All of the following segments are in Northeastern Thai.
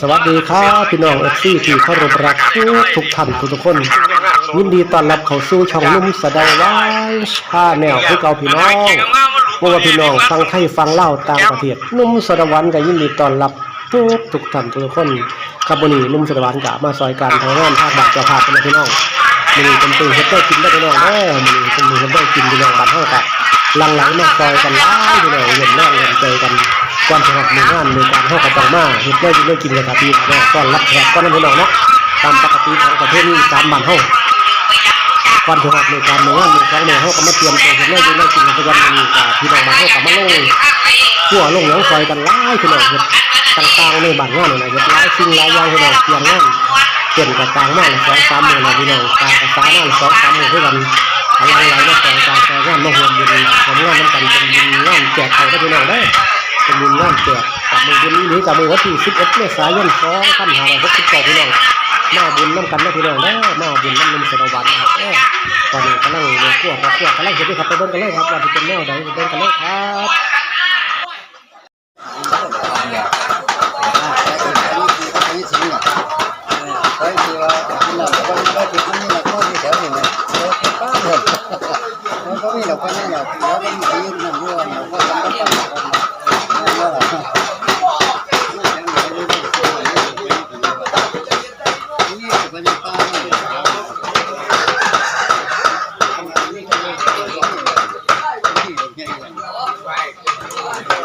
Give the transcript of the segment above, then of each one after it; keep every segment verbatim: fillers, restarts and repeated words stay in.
สวัสดีครับพี่น้อง เอฟซี ที่เคารพรักทุกทุกท่านทุกทุกคน ยินดีต้อนรับเข้าสู่ช่องหนุ่มสะเดาหวาน Channel คือเก่าพี่น้อง บ่ว่าพี่น้องฝั่งไทยฝั่งลาวต่างประเทศ หนุ่มสะเดาหวานก็ยินดีต้อนรับทุกทุกท่านทุกทุกคน ครับ มื้อนี้หนุ่มสะเดาหวานก็มาซอยการทางงานภาคบ้านเจ้าภาพนะพี่น้อง มื้อนี้เป็นมื้อเฮ็ดได้กินได้พี่น้องเด้อ มื้อนี้เป็นมื้อเฮ็ดได้กินพี่น้อง บ้านเฮาก็หลั่งไหลมาซอยกันหลายพี่น้อง ร่วมแรงร่วมใจกัน ก่อนสิฮอดมื้องานมื้อการเฮาก็ต้องมาเฮ็ดแนวอยู่แนวกินกันครับพี่น้อง ต้อนรับแขกก่อนนะพี่น้องเนาะ ตามปกติของประเพณีอีสานบ้านเฮา ก่อนสิฮอดมื้อการมื้องานมื้อของมื้อเฮาก็มาเตรียมตัวเฮ็ดแนวอยู่แนวกินกันก่อน มื้อนี้ก็พี่น้องบ้านเฮาก็มาลงครัวลงหยังซอยกันหลายพี่น้อง เฮ็ดต่างๆในบ้านงานนั่นน่ะ เฮ็ดหลายสิ่งหลายอย่างพี่น้อง เตรียมงาน เต็นท์ก็กางมาละสองสามมื้อแล้วพี่น้อง ปลาก็สามาละสองสามมื้อคือกัน กำลังไหลมาซอยการซอยงาน มาร่วมบุญร่วมงานนำกัน เป็นบุญงานแจกข้าวเด้อพี่น้องเด้อ เป็นบุญงานแจก กับมื้อบุญอีหลีกับมื้อวันที่สิบเอ็ดเมษายนสองพันห้าร้อยหกสิบเก้าพี่น้อง มาบุญนำกันนะพี่น้องเด้อ มาบุญนำหนุ่มสะเดาหวานนะครับ เออ ตอนนี้กำลังแม่ครัวพ่อครัวกำลังเฮ็ดอยู่ครับ ไปเบิ่งกันเลยครับ ว่าสิเป็นแนวใด ไปเบิ่งกันเลยครับ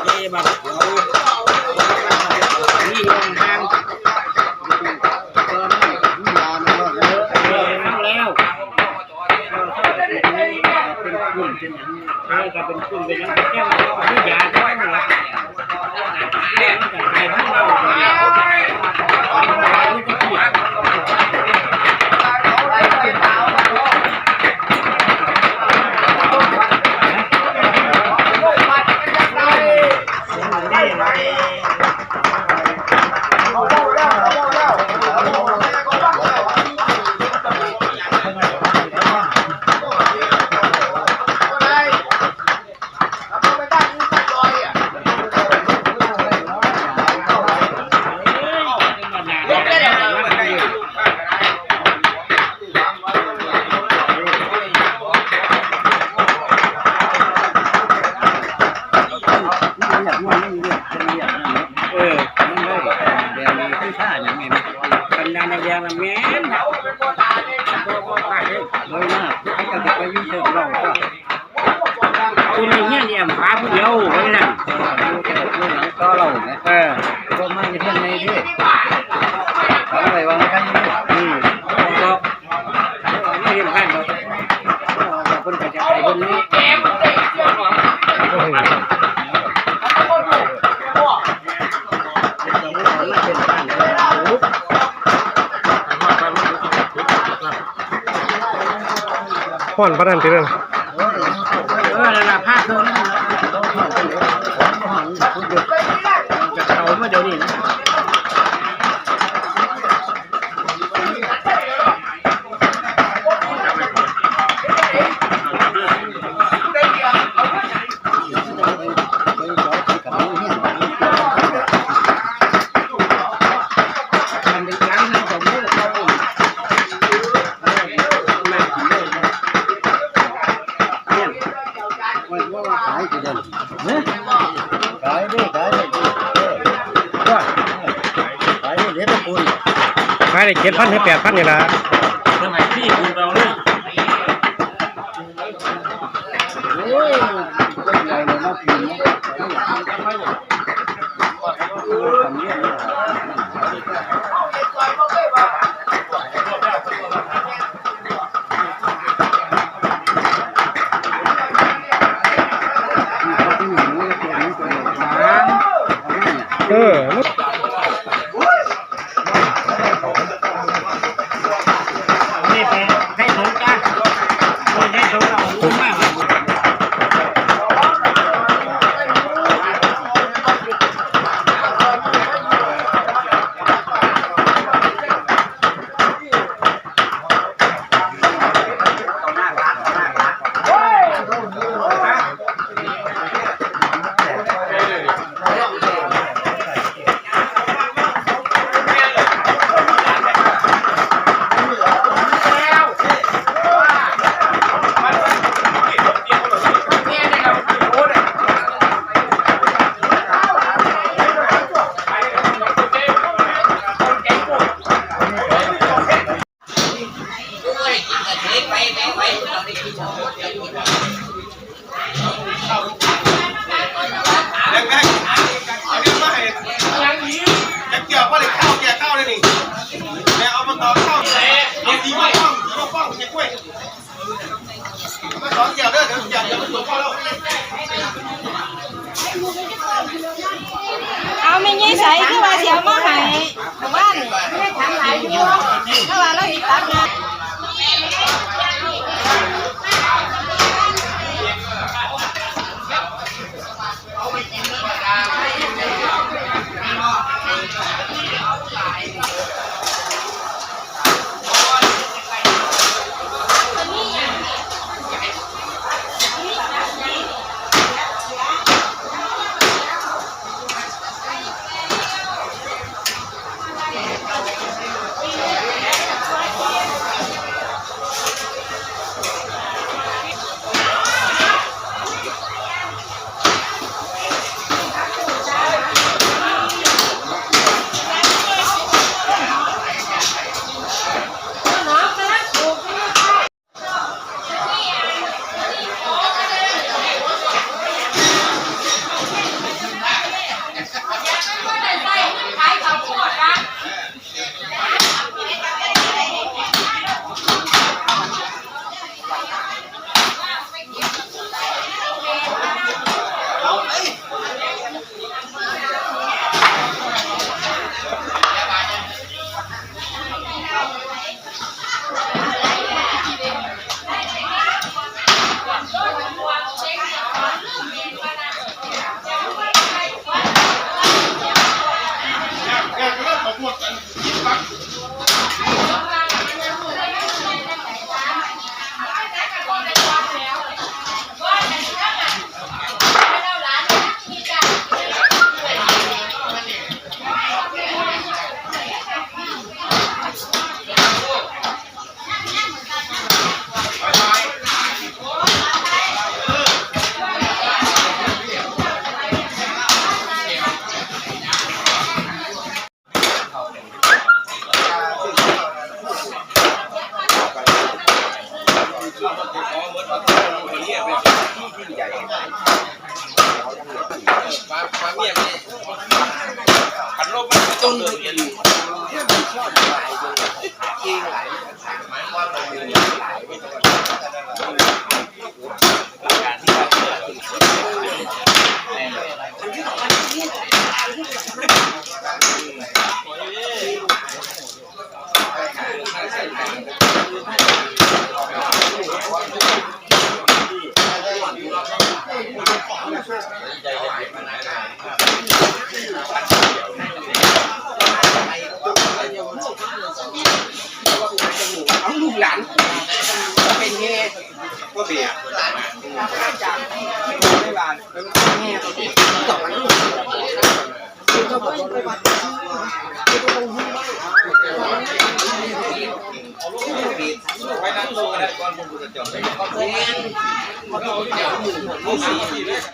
นี่บัดเดี๋ยวนี่ลงทาง เออ แล้ว เออ ก็เป็นกลุ่มเป็นหยัง เออ ก็เป็นกลุ่มเป็นหยัง แก้ว ยา แก้ว เออ มันได้ แดงมีคือท่าอย่างนี้นะ บรรดานักเรียนน่ะแม่นนะ บ่ บ่ บ่ เลยนะ เขาจะไปอยู่เชิงเราก็ คนในเฮียนแอมฟ้าผู้เดียวไว้นั่น อยู่แต่อยู่หลังต่อเราเนี่ย เออ ก็มาอยู่เฮียนในเด้อ เขาไปวางกันอยู่ อืม ก็ไม่เห็นท่านหรอก เพิ่นก็จะไปเพิ่นนี้ ฮ้อนปานนั้นติเด้อ เออ นั่นล่ะ พาเทิงนั่นล่ะ จะเข้ามาเดี๋ยวนี้นะ ขายกี่เดือน ขายดิ ขายดิ เออ ว่า ขายดิ เดี๋ยวตะปูน ขายได้เจ็ดพันถึงแปดพันนี่ล่ะ เท่าไหร่พี่คุณเราเนี่ย โอ้ย เออ นี่ไปให้ผมจ้ะ คนให้ผมเอาผมมาก เกี่ยวก็เลยเข้าเกี่ยวเข้าเลยนี่แม่เอามาต่อเข้าเอาสีม่วงป้องสีม่วงป้องเก็บกล้วยมาสองเกี่ยวเด้อเดี๋ยวเกี่ยวเดี๋ยวมันหลวงพ่อแล้ว เอาแม่ใหญ่ใสคือว่าสิเอามาให้หมู่บ้านนี่ ไม่ได้ถามหลายอยู่ แต่ว่าเราสิตัดงาน ต้นเดียวกัน เอาลูกหลานเป็นแห่ ก็เบียร์ไม่บานแล้วมันแห่เขาที่ต่อกัน ไว้นั่งโต๊ะก็ได้ก่อน ผมจะจอดไป